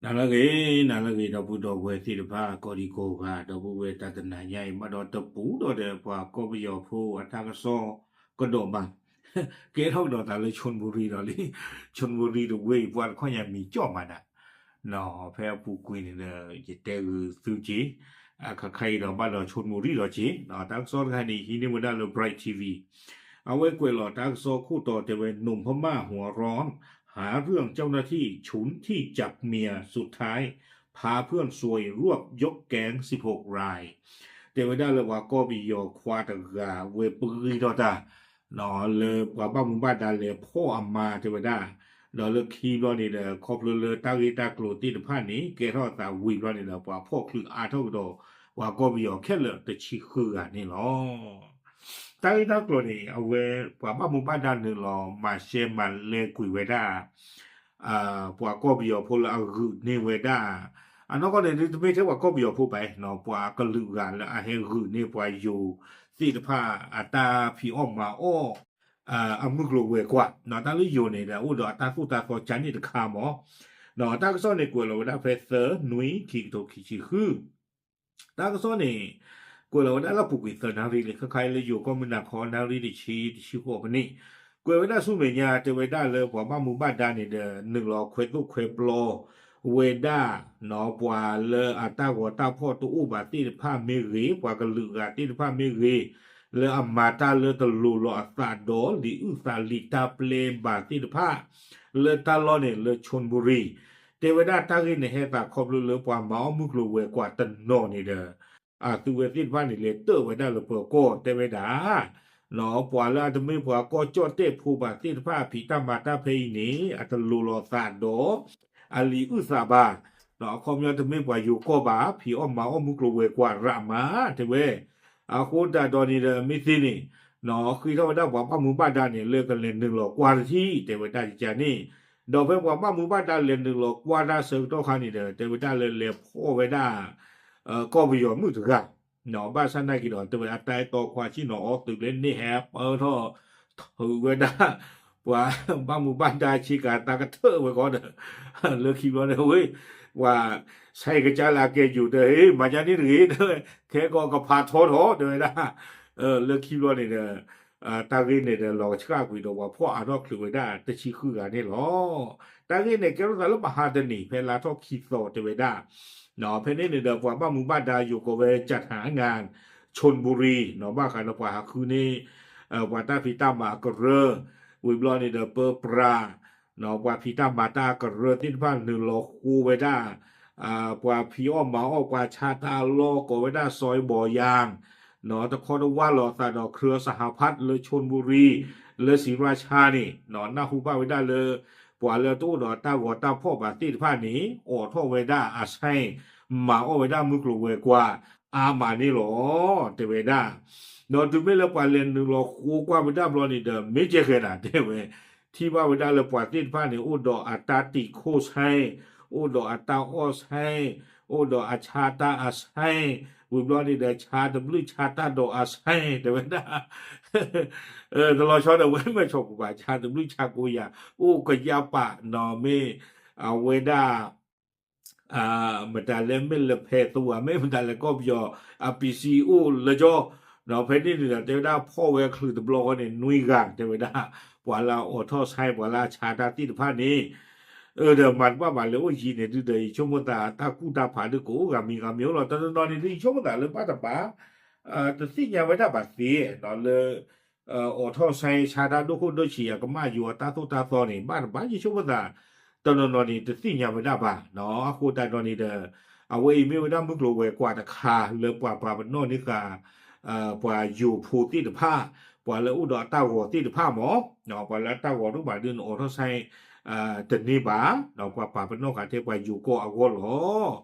နၤလၢအဂ့ၤ, နၤလၢအဂ့ၤ ဒီပုၢ်ဒီဝဲၢ်သ့ၣ်တဖၣ် ကိးဒံကိးဂၤ ဒီပုၢ်ဝဲၢ်တၢ်တနၤညါအံၤ ဘၣ်ဒီးတပူၤဒီးဒီး ပှၤကီၢ်ပယီၤဖိအတၢ်ကစီၣ်ကဒီးဘၣ်, ကဲထီၣ်ကဒီးသးလၢ ခၠူၣ်ဘူရံၤဒီးလံ, ခၠူၣ်ဘူရံၤတဝ့ၢ်အံၤ ပှၤတခီညါမံၤကၠီၣ်မးနၤ ဖဲအပူၤကွံာ်န့ၣ်ဒီး ယတဲဂုာ်သုက့ၤ, အခါခါအံၤဒီး ဘၣ်ဒီးခၠူၣ်ဘူရံၤဒီးက့ၤ, တၢ်ကစီၣ်တခါန့ၣ် ဟံးန့ၢ်ဝဲဒၣ်လၢ Bright TV, အဝဲကွဲးလီၤတၢ်ကစီၣ်ခိၣ်တီတဲဝဲ หนุ่มพม่าหัวร้อน หาเรื่องเจ้าหน้าที่ฉุนที่จับเมีย สุดท้ายพาเพื่อนซวย รวบยกแก๊งสิบหกราย တဲဝဲဒၣ်လၢပှၤကီၢ်ပယီၤခွါတဂၤ အဝဲပဂံၢ်ထီၣ်တၢ် လၢပှၤဘၣ်မူဘၣ်ဒါလဲၤဖီၣ်အမါတဲဝဲဒၣ်, ဒီးလၢခံဘျီန့ၣ်ဒီး ခီဖျိလၢတၢ်ဂ့ၢ်တၢ်ကျိၤသ့ၣ်တဖၣ်န့ၣ် ကဲထီၣ်သးဝံၤဘျီန့ၣ်ဒီး ပှၤဖီၣ်ချုးအါထီၣ်ကဒီး ပှၤကီၢ်ပယီၤခဲလၢာ်တဆံဃုဂၤန့ၣ်လီၤ. တၢ်ဂ့ၢ်တၢ်ကျိၤန့ၣ် အဝဲပှၤဘၣ်မူဘၣ်ဒါနုာ်လီၤမၤရှဲမၤလဲကွံာ်ဝဲဒၣ် ပှၤကီၢ်ပယီၤဖိလၢအဂုာ်န့ၢ်ဝဲဒၣ်, အနီၢ်ကီၢ်န့ၣ် တမ့ၢ်ထဲပှၤကီၢ်ပယီၤဖိဘၣ်, ပှၤကလုာ်ဂၤလၢအဟဲဂုာ်န့ၢ်ပှၤယိၤသ့ၣ်တဖၣ် အတၢ်ဖံးအီၣ်မၤအီၣ် အမုၢ်ကျိၤဝဲၤကွာ်, တၢ်လၢယိၤန့ၣ်ဒီး အိၣ်ဒီးအတၢ်သိၣ်တၢ်သီကၢန့ၣ်တခါမး, တၢ်ကစီၣ်န့ၣ် ကွဲးလီၤဝဲဒၣ်ဖဲသၢနွံခံကထိခံဆံဃု တၢ်ကစီၣ်န့ၣ် ကွဲးလီၤဝဲဒၣ်လၢအပူၤကွံာ်သၢနၣ်ရံၣ်လံ, ခါခါအံၤလၢယိၤကီၢ်မုၢ်နၤခီ နၣ်ရံၣ်တဆံ တဆံဃိးမံးနံး, ကွဲးဝဲဒၣ်ဆူမဲာ်ညါ တဲဝဲဒၣ်လၢပှၤဘၣ်မူဘၣ်ဒါန့ၣ်ဒီး နုာ်လီၤခွဲးသိၣ်ခွဲးပျီဝဲဒၣ် ပှၤလၢအတၢ်ဂီၤတၢ်ဖီၣ်တအိၣ်ဘၣ်သ့ၣ်တဖၣ်မ့ၢ်ဂ့ၤ, ပှၤကလုာ်ဂၤသ့ၣ်တဖၣ်မ့ၢ်ဂ့ၤ, လၢအမၤတၢ်လၢတလိၤလီၤအသးဒီး လံာ်အုၣ်သးလံာ်တၢ်ပျဲဘၣ်သ့ၣ်တဖၣ် လၢတၢ်လီၢ်န့ၣ်လၢ ခၠူၣ်ဘူရံၤ, တဲဝဲဒၣ်တၢ်ဂ့ၢ်န့ၣ်ဟဲသးခီဖျိလၢပှၤမၤအီၣ်မုၢ်ကျိၤဝဲၤကွာ်တနီၤန့ၣ်ဒီး အသုဝဲသ့ၣ်တဖၣ်န့ၣ် လဲၤတၢၣ်ဝဲဒၣ်လၢပၢၤကီၢ်တဲဝဲဒၣ် ပှၤလၢအတမ့ၢ်ပှၤကီၢ်ကၠီၣ်တဲၣ်ဖိဘၣ်သ့ၣ်တဖၣ် အဖံးတၢ်မၤတၢ်ဖဲအံၤန့ၣ် အတလိၤလီၤသးဒီး အလံာ်အုၣ်သးဘၣ်, အခီပညီတမ့ၢ်ပှၤယိၤကီၢ်ဘၣ် ဖံးအီၣ်မၤအီၣ်မုၢ်ကျိၤဝဲၤကွာ်ရးမး တဲဝဲ, အဃိသတးဒီးန့ၣ်ဒီး မ့ၢ်သ့န့ၣ် ဃ့ထီၣ်ဝဲဒၣ်ပှၤဘၣ်မူဘၣ်ဒါန့ၣ် လၢကလဲၤနုာ်လီၤကွၢ်တထံၣ် တဲဝဲဒၣ်ကကန့ၣ်, ဒီးဖဲပှၤဘၣ်မူဘၣ်ဒါလဲၤနုာ်လီၤကွၢ်တၢ်ဆၢကတီၢ်ခါန့ၣ်ဒီး တဲဝဲဒၣ်လၢလဲၤဖီၣ်ဝဲဒၣ် ကီၢ်ပယီၤမုၣ်တဂၤ ဘၣ်ဆၣ်နာ်က့ဒီး တဲဝဲအတၢ်အဲၣ်တီခွါဆ့ၣ်နီၤအီသုးကျဲန့ၣ်ဟဲပၢၢ်ထီၣ် ထုးဝဲဒၣ် ပှၤဘၣ်မူဘၣ်ဒါဆ့ကၤသးကထၢၣ်ဝဲဃီဒီး လၢခံဘျီန့ၣ် ဝဲ ပှၤ ဆဲးကစၢ်လၢအကဲယိၤတဲ ဟ့ၣ် မၤကၠါန့ၣ်တဂ့ၤ တဲဝဲ ခဲကီးကဖးထီထီၣ် တဲဝဲဒၣ် လၢခံဘျီန့ၣ်ဒီး တၢ်ဂ့ၢ်န့ၣ်ဒီး လီၤဆှၣ်ကွံာ်ဒီးပှၤဖီၣ်အါထီၣ်ချုးဝဲဒၣ်တဆံဃုဂၤန့ၣ်လီၤ. တၢ်ဂ့ၢ်န့ၣ် ကဲထီၣ်သးလၢမဟါတနံၤ ဖဲလါထီၣ်ခံသီတဲဝဲဒၣ် ဖဲန့ၣ်န့ၣ်ဒီး ပှၤဘၣ်မူဘၣ်ဒါယိၤကိးဝဲ ကၠၣ်ထၣ်ငၣ် ခၠူၣ်ဘူရံၤ ဘၣ်ဃးဒီးပှၤဟးဃုန့ၢ် ပှၤတၢ်ဖံးတၢ်မၤအကရၢ ဝံၤဘျီန့ၣ်ဒီး ပၢပြး ပှၤဖံးတၢ်မၤတၢ်အကရၢသ့ၣ်တဖၣ် နုာ်လီၤဃိဝဲဒၣ် ပှၤဖံးအီၣ်မၤအီၣ် ပှၤဆါတၢ်အလီၢ် ကိးဝဲဒၣ် စီၤဘီယၣ် တခီတဝၢ်လီၤအသးဒီး ခရၢစဟါဖး လၢခၠူၣ်ဘူရံၤ လၢစံရၣ်ဆါန့ၣ် နၢ်ဟူဘၣ်ဝဲဒၣ်လၢ ပှၤလၢတအိၣ်ဒီးတၢ်ဂီၤတၢ်ဖီၣ်ဘၣ်သ့ၣ်တဖၣ်န့ၣ် အိးထီၣ်ဝဲဒၣ်အဆဲ မၤအီၣ်ဝဲဒၣ်မုၢ်ကျိၤဝဲၤကွာ်အါမးန့ၣ်လီၤ တဲဝဲဒၣ်. ဒီးတုၤမ့ၢ်လၢပှၤလဲၤနုာ်လီၤဃိကွၢ်ဝဲဒၣ်ဘျီန့ၣ်ဒီး မ့ၢ်ကဲဃဲၤနၤတဲဝဲ ထံၣ်ဘၣ်ဝဲဒၣ်လၢပှၤသ့ၣ်တဖၣ်န့ၣ် အိၣ်ဒီးအတၢ်တံာ်ခိၣ်ဆဲ အိၣ်ဒီးအတၢ်အီၣ်ဆဲ အိၣ်ဒီးအဆါတၢ်အဆဲ ဝံၤဘျီန့ၣ်ဒီး ဆါတဘျုးဆါတၢ်ဒီးအဆဲ တဲဝဲဒၣ် တလီၤဆီဒီး ဝဲမ့ၢ်ဆီၣ်ပူၤဘၣ် ဆါတဘျုးဆါကိးယၤ အိၣ်ကယၢ်ပာ်နီၤ မ့ၢ်အဝဲဒၣ် မတၤလဲၣ် မ့ၢ်လၢဖဲသိးဧါ မ့ၢ်မတၤလဲၣ် ကီၢ်ပယီၤ အ ပီ စံအိၣ်လၢကၠီ ဒီးဖဲန့ၣ်န့ၣ်ဒီး တဲဝဲဒၣ်ဖီၣ်ဝဲချုးတဘျီဃီန့ၣ် နွံဂၤ တဲဝဲဒၣ် ပှၤလၢအအိးထီၣ်ဆဲ ပှၤလၢအဆါတၢ်သ့ၣ်တဖၣ်န့ၣ် အၢ ဒီးမၤတဘၣ်ဘၣ်လၢအိၣ်ယံၤန့ၣ် ဒုဒီးယဆိကမိၣ်သး တၢ်ကူၣ်တၢ်ဖးဒုကအိၣ်ဂၤမံၤဂၤမံၤအိၣ်လီၤ. တနီၤနီၤန့ၣ် ဒုယဆိကမိၣ်သးလၢဘၣ်တဘၣ် တသ့ၣ်ညါဝဲဒၣ်ဘၣ်သ့ လၢ အိးထီၣ်ဆဲ ဆါတၢ်ဒိၣ်ခိၣ်ဒိၣ်ဆံး အကမၣ်ယိၤအတၢ်သိၣ်တၢ်သီန့ၣ် ဘၣ်တဘၣ်ယဆိကမိၣ်သး တနီၤနီၤန့ၣ် တသ့ၣ်ညါဝဲဒၣ်ဘၣ် အဃိသတးဒီးန့ၣ်ဒီး အဝဲအံၤမ့ၢ်ဝဲဒၣ်မုၢ်ကျိၤဝဲၤကွာ်တခါလၢပှၤပာ်ပနီၣ်န့ၢ်ဃာ် ပှၤယိၤဖိသ့ၣ်တဖၣ် ပှၤလၢအိၣ်ဒီးအတၢ်ဂီၤသ့ၣ်တဖၣ်မး ပှၤလၢအတၢ်ဂီၤတအိၣ်ဘၣ်ဒုန့ၣ် အိးထီၣ်ဆဲ တန့ၢ်ဘၣ် ပှၤပာ်ပနီၣ်ဃာ်ထဲပှၤယိၤကီၢ်အဂီၢ်လီၤ.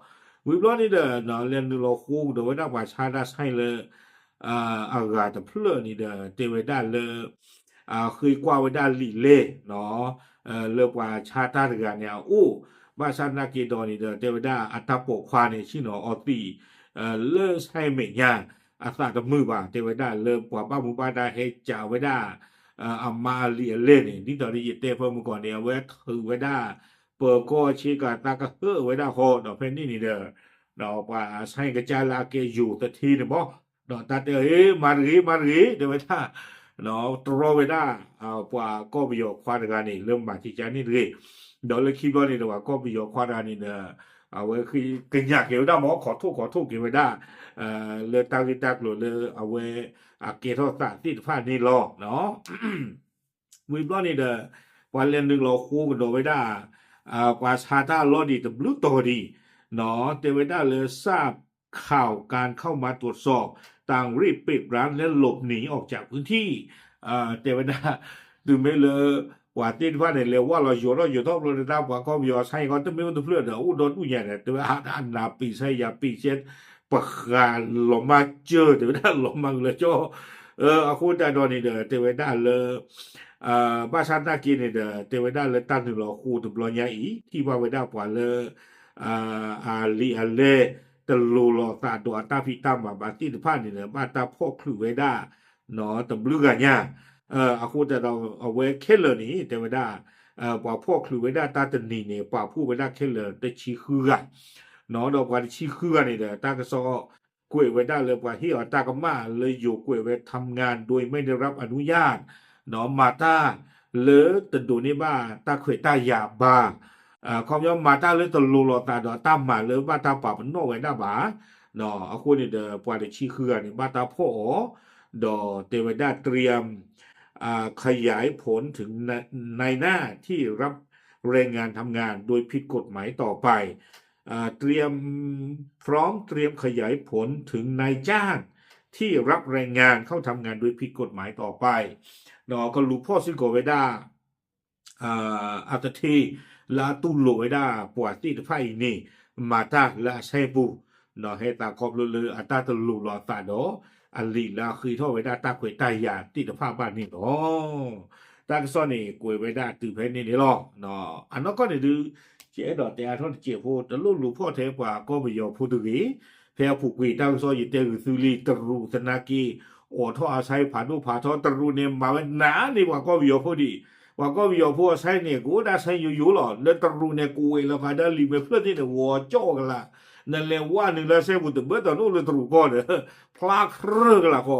ဝံၤဘျီန့ၣ်ဒီး လဲၤနုာ်လီၤဃိကဒီးဝဲဒၣ်ပှၤဆါတၢ်ဆဲလၢ အဂၤတဖျၢၣ်န့ၣ်ဒီး တဲဝဲဒၣ်လၢ ဃ့ကွၢ်ဝဲဒၣ်လံာ်လဲၢ် လၢပှၤဆါတၢ်တဂၤန့ၣ်အအိၣ် ဘၣ်ဆၣ်သနာ်က့ဒီးန့ၣ်ဒီး တဲဝဲဒၣ်အတၢ်ပိာ်ခွါန့ၣ် ဆ့ၣ်နီၤအီသံး လၢဆဲမဲာ်ညါအသးတမုာ်ဘၣ် တဲဝဲဒၣ်လၢပှၤဘၣ်မူဘၣ်ဒါဟဲစးဝဲဒၣ် အမါအလံာ်အလဲၢ်န့ၣ် ဒ်သိးဒီးယတဲဖၢမုၢ်ကီၢ်န့ၣ် အဝဲထုးဝဲဒၣ် ပၢၤကီၢ်ဆ့ကၤသးကဟၢဝဲဒၣ်ဃီ ဒီးဖဲန့ၣ်န့ၣ်ဒီး ဒီးပှၤအဆါကစၢ်လၢအကဲယိၤသထ့န့ၣ်မး ဒီးတၢ်တဲအီၤ ဟ့ မၤတဂ့ၤ မၤတဂ့ၤ တဲဝဲဒၣ် တြီဝဲဒၣ် ပှၤကီၢ်ပယီၤခွါတဂၤန့ၣ် လၢမၤကကါန့ၣ်တဂ့ၤ ဒီးလၢခံဘျီန့ၣ်ဒီး ပှၤကီၢ်ပယီၤခွါတဂၤန့ၣ်ဒီး အဝဲကညးက့ၤဝဲဒၣ်မး ခိးထိၣ်ခိးထိၣ်က့ၤဝဲဒၣ် လၢတၢ်ဂ့ၢ်တၢ်ကျိၤလၢအဝဲအကဲထီၣ်သးသ့ၣ်တဖၣ်န့ၣ်လီၤ. ဝံၤဘျီန့ၣ်ဒီး ပှၤလဲၤနုာ်လီၤဃိကဒီးဝဲဒၣ် ပှၤဆါတၢ်အလီၢ်ဒံးတဘျုးတီၤဒံး တဲဝဲဒၣ်လၢ ทราบข่าวการเข้ามาตรวจสอบ ต่างรีบปิดร้านและหลบหนีออกจากพื้นที่ တဲဝဲဒၣ် တုၤမ့ၢ်လၢ ပှၤသ့ၣ်တဖၣ်န့ၣ် လဲၤဝၢ်လီၤယိၤထီၣ်ယိၤထီၣ်ဘျီန့ၣ် တၢ်ပှၤကီၢ်ပယီၤဆါအံၤကီး တမ့ၢ်အိၣ်တဖျၢၣ်ဒီး အိၣ်ဒီဒူၣ်ညါန့ၣ် တဲဝဲဒၣ် အနးပံာ်ဆါယၤပံာ်ဆဲ ပဃးလီၤမၢ်စၢၤ တဲဝဲဒၣ်လီၤမၢ်ဂုာ်လီၤကၠီ အဃိသတးဒီးန့ၣ်ဒီး တဲဝဲဒၣ်လၢ ဘၣ်ဆၣ်သနာ်က့န့ၣ်ဒီး တဲဝဲဒၣ်လၢတၢ်နုာ်လီၤဃိတဘျီညါအံၤ ထံၣ်ဘၣ်ဝဲဒၣ်ပှၤလၢ အလံာ်အလဲၢ် တလိၤလိာ်သးဒီးအတၢ်ဖံးတၢ်မၤဘၣ်သ့ၣ်တဖၣ်န့ၣ်ဒီး ဘၣ်တၢ်ဖီၣ်ချုးဝဲဒၣ် တဘျုးဂၤညါ အဃိသတးဒီး အဝဲခဲလၢာ်န့ၣ် တဲဝဲဒၣ် ပှၤဖီၣ်ချုးဝဲဒၣ်တၢ်တနံၤန့ၣ် ပာ်ဖှိၣ်ဝဲဒၣ်ခဲလၢာ်တဆံဃုဂၤ ဒီးပှၤတဆံဃုဂၤန့ၣ်ဒီး တၢ်ကစီၣ်ကွဲးဝဲဒၣ်လၢပှၤဟ့ၣ်အီၤတၢ်ကမၣ်လၢယိၤကွဲးဝဲ ทำงานโดยไม่ได้รับอนุญาต မၤတၢ်လၢတဒိးန့ၢ်ဘၣ်တၢ်ခွဲးတၢ်ယာ်ဘၣ် အခီပညီမၤတၢ်လၢတလိၤလိာ်သးဒီးတၢ်မၤလၢဘၣ်တၢ်ပာ်ပနီၣ်ဝဲဒၣ်ဘၣ် အဃိန့ၣ်ဒီး ပှၤတဆံဃုဂၤန့ၣ် ဘၣ်တၢ်ဖီၣ်အီၤ ဒီးတဲဝဲဒၣ် เตรียมขยายผลถึงนายหน้าที่รับแรงงานทำงานโดยผิดกฎหมายต่อไป เตรียม พร้อมเตรียมขยายผลถึงนายจ้างที่รับแรงงานเข้าทำงานโดยผิดกฎหมายต่อไป ကလူၤဖီၣ်စ့ၢ်ကီးဝဲဒၣ် အတထ့ လၢအတူၢ်လိာ်ဝဲဒၣ်ပှၤသ့ၣ်တဖၣ်အံၤန့ၣ် မၤတၢ်လၢအဆဲပူၤ ဟဲသးခီဖျိလၢအတၢ်တလိၤလိာ်အသးဒီး အလံာ်လၢအဃ့ထီၣ်ဝဲဒၣ်တၢ်ခွဲးတၢ်ယာ်သ့ၣ်တဖၣ်ဘၣ်န့ၣ်လီၤ. တၢ်ကစီၣ်န့ၣ် ကွဲးဝဲဒၣ်တုၤဖဲန့ၣ်န့ၣ်လီၤ. အနီၢ်ကီၢ်န့ၣ်ဒုး ယအဲၣ်ဒိးတဲအါထီၣ်တစဲးဖိ တလိၣ်လူၤဖီၣ်ထဲပှၤကီၢ်ပယီၤဖိတဂ့ၤ, ဖဲအပူၤကွံာ်တၢ်ကစီၣ်ယတဲဂုာ်သုလံ တရူးသနာ်က့ အိးထီၣ်အဆၢဖးဒိၣ်ဖးထီ တရူးန့ၣ် မၤဝဲနးန့ၢ်ပှၤကီၢ်ပယီၤဖိဒံး, ပှၤကီၢ်ပယီၤဖိအဆၢန့ၣ် ကအိၣ်ဒၣ်ဆၢယိယိလီၤ. လၢတရူးန့ၣ် ကဝဲးလီၤဖးဒၣ်လံာ်မဲာ်ဖျၢၣ်သ့ၣ်န့ၣ် ဂီၤကၠီၣ်အီၤကလာ်, နလဲၤဝဲနုာ်လၢဆဲပူၤတဘၣ်တၢ်နအိၣ်လၢတရူးကီၢ်ဒီး ဖျါခြဲကလာ်ဃီ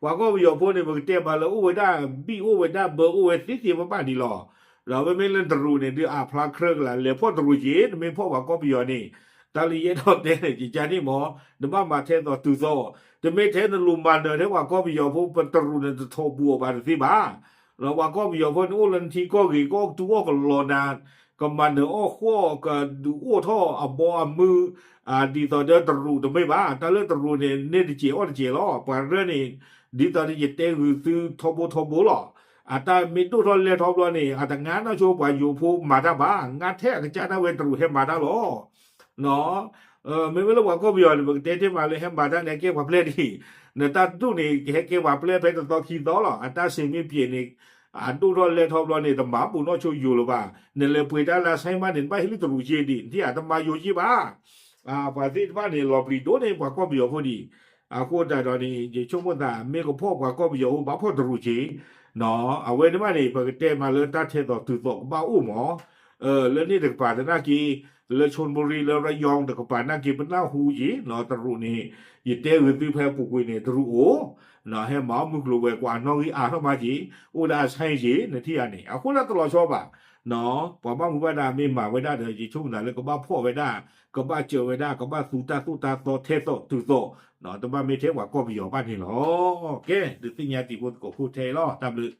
ပှၤကီၢ်ပယီၤဖိန့ၣ် ပကတဲဘၣ်လၢအိၣ်ဝဲဒၣ် ဘံၣ်အိၣ်ဝဲဒၣ်ဘၢအိၣ်ဝဲသ့သ့ဘၣ်ဘၣ်ဒံးလီၤ. ဒီးမ့မ့ၢ်လၢတရူးန့ၣ် ဒုးအဖျါခြဲကလာ် လဲၤဖီၣ်တရူးက့ၤ တမ့ၢ်ဖီၣ်ပှၤကီၢ်ပယီၤန့ၣ်, တၢ်လၢယအဲၣ်ဒိးတဲန့ၣ် ယကန့ၣ်မ့ၢ် နဘၣ်မၤထဲသိးတုၤသိး, တမ့ၢ်ထဲနလူၤမၤနၢၤထဲပှၤကီၢ်ပယီၤဖိ ပတရူးန့ၣ်တထီၣ်ဘူးအီၤဘၣ်တသ့ဘၣ် ဒီးပှၤကီၢ်ပယီၤဖိန့ၣ် အိၣ်လၢနထံကီၢ်ဂ့ၤ ကီၢ်ကတူၢ်အီၣ်ကလီၤနၤ, ကမၤနၢၤအီၣ်ဃီၣ် ကဒုးအိၣ်ထီၣ်အဘီအမုၢ်, ဒ်သိးဒီးတရူးတမ့ၢ်ဘၣ်, တၢ်လၢတရူးန့ၣ် န့ၢ်တစဲးအီၣ်တစဲးလီၤ. ပှၤရၢန့ၣ် ဒ်သိးဒီးယတဲဂုာ်သုထီဘိထီဘိလီၤ. အတၢ်မ့ၢ်ဒိၣ်ထီၣ်လဲၢ်ထီၣ်ဘျီန့ၣ် အတငါနီၢ်ဆိပှၤယိၤဖိမၤတၢ်ဘၣ်, ငါထဲအကစၢ်ဒၣ်ဝဲတရူးဟဲမၤတၢ်လီၤ. မ့မ့ၢ်လၢပှၤကီၢ်ပယီၤန့ၣ် ပကတဲထဲမးလၢဟဲမၤတၢ်န့ၣ် ကဲပှၤပျဲၢ်ဒံး, နတၢ်ဒူၣ်န့ၣ် ကဟဲကဲပှၤပျဲၢ်ဖဲတသီခံသီလီၤ. အတၢ်စ့ၢ်မ့ၢ်ပျဲၢ်န့ၣ် အဒိၣ်ထီၣ်လဲၢ်ထီၣ်ဘျီန့ၣ် တမၤဘူးနီၢ်ဆိယိၤလၢၤဘၣ်. နလဲၤပှ့ၤတၢ်လၢအဆါမးန့ၣ် နဘၣ်ဟ့ၣ်လၢတရူးက့ၤဒံး, နထံၣ်ဧါ တမၤယိၤက့ၤဘၣ်. ပှၤသ့ၣ်တဖၣ်န့ၣ် လီၤပျံၤဒိၣ်န့ၢ်ပှၤကီၢ်ပယီၤဖိဒံး. အဃိသတးဒီးန့ၣ် ယဆိကမိၣ်သး မ့ၢ်ကဖီၣ်ပှၤကီၢ်ပယီၤဖိ ဘၣ်ဖီၣ်တရူးက့ၤ, အဝဲန့ၣ်မးန့ၣ် ပကတဲမးလၢတၢ်ထဲသိးတုၤသိးကဘၣ်အိၣ်မး, လၢန့ၣ်တကပၤသနာ်က့ လၢ ชลบุรี လၢ ระยอง တကပၤနာ်က့ ပနၢ်ဟူက့ၤ တရူးန့ၣ် ယတဲဂုာ်သုဖဲအပူၤကွံာ်န့ၣ် တရူးအိၣ်, ဟဲမၤအီၣ်မုၢ်ကျိၤဝဲၤကွာ်နီၣ်ဂံၢ်အါထီၣ်မးက့ၤ, အိၣ်ဒၣ်အဆါက့ၤ နထံၣ်ဧါန့ၣ် အဃိလၢတလီၤဆီဘၣ်. ပှၤဘၣ်မူဘၣ်ဒါမ့ၢ်မၤဝဲဒၣ်ဒီး ယဆိကမိၣ်သးလၢကဘၣ်ဖီၣ်ဝဲဒၣ်, ကဘၣ်စၢၤဝဲဒၣ်, ကဘၣ်သူတၢ်သိၣ်တၢ်သီထဲသိးတုၤသိး, တဘၣ်မ့ၢ်ထဲပှၤကီၢ်ပယီၤဘၣ်န့ၣ်လီၤ. ကဲ ဒုးသ့ၣ်ညါတံၤဖိသကိးဖိထဲအံၤလီၤ. တၢ်ဘျုး